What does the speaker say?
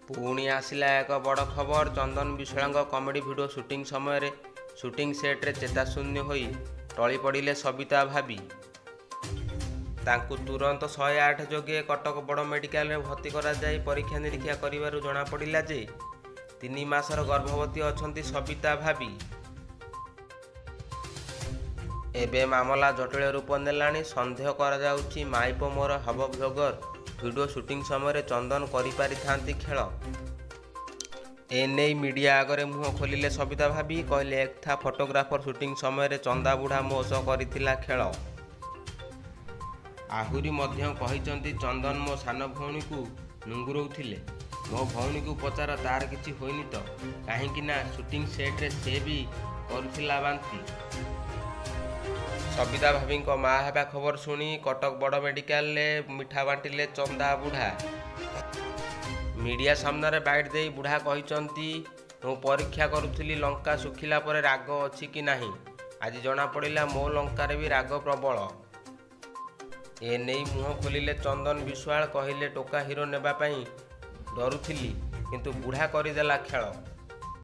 ପୁଣି ଆସିଲା ଏକ ବଡ଼ ଖବର। ଚନ୍ଦନ ବିଶ୍ୱାଳଙ୍କ କମେଡି ଭିଡିଓ ସୁଟିଂ ସମୟରେ ସୁଟିଂ ସେଟ୍ରେ ଚେତାଶୂନ୍ୟ ହୋଇ ଟଳି ପଡ଼ିଲେ ସବିତା ଭାବି। ତାଙ୍କୁ ତୁରନ୍ତ 108 ଯୋଗେ କଟକ ବଡ଼ ମେଡିକାଲରେ ଭର୍ତ୍ତି କରାଯାଇ ପରୀକ୍ଷା ନିରୀକ୍ଷା କରିବାରୁ ଜଣାପଡ଼ିଲା ଯେ, 3 ମାସର ଗର୍ଭବତୀ ଅଛନ୍ତି ସବିତା ଭାବି। ଏବେ ମାମଲା ଜଟିଳ ରୂପ ନେଲାଣି। ସନ୍ଦେହ କରାଯାଉଛି ମାଇପ ମୋର ହେବ ବ୍ଲଗର ଭିଡିଓ ସୁଟିଂ ସମୟରେ ଚନ୍ଦନ କରିପାରିଥାନ୍ତି ଖେଳ। ଏନେଇ ମିଡିଆ ଆଗରେ ମୁହଁ ଖୋଲିଲେ ସବିତା ଭାବି। କହିଲେ, ଏକ ଥା ଫଟୋଗ୍ରାଫର ସୁଟିଂ ସମୟରେ ଚନ୍ଦା ବୁଢ଼ା ମୋ ସହ କରିଥିଲା ଖେଳ। ଆହୁରି ମଧ୍ୟ କହିଛନ୍ତି, ଚନ୍ଦନ ମୋ ସାନ ଭଉଣୀକୁ ନୁଙ୍ଗୁରଉଥିଲେ। ମୋ ଭଉଣୀକୁ ପଚାର ତାର କିଛି ହୋଇନି ତ? କାହିଁକି ନା ସୁଟିଂ ସେଟ୍ରେ ସେ ବି କରୁଥିଲା ବାନ୍ତି। ସବିତା ଭାବିଙ୍କ ମା ହେବା ଖବର ଶୁଣି କଟକ ବଡ଼ ମେଡିକାଲରେ ମିଠା ବାଣ୍ଟିଲେ ଚନ୍ଦା ବୁଢ଼ା। ମିଡିଆ ସାମ୍ନାରେ ବାଇଟ୍ ଦେଇ ବୁଢ଼ା କହିଛନ୍ତି, ମୁଁ ପରୀକ୍ଷା କରୁଥିଲି ଲଙ୍କା ଶୁଖିଲା ପରେ ରାଗ ଅଛି କି ନାହିଁ। ଆଜି ଜଣାପଡ଼ିଲା ମୋ ଲଙ୍କାରେ ବି ରାଗ ପ୍ରବଳ। ଏନେଇ ମୁହଁ ଖୋଲିଲେ ଚନ୍ଦନ ବିଶ୍ୱାଳ। କହିଲେ, ଟୋକା ହିରୋ ନେବା ପାଇଁ ଡରୁଥିଲି, କିନ୍ତୁ ବୁଢ଼ା କରିଦେଲା ଖେଳ।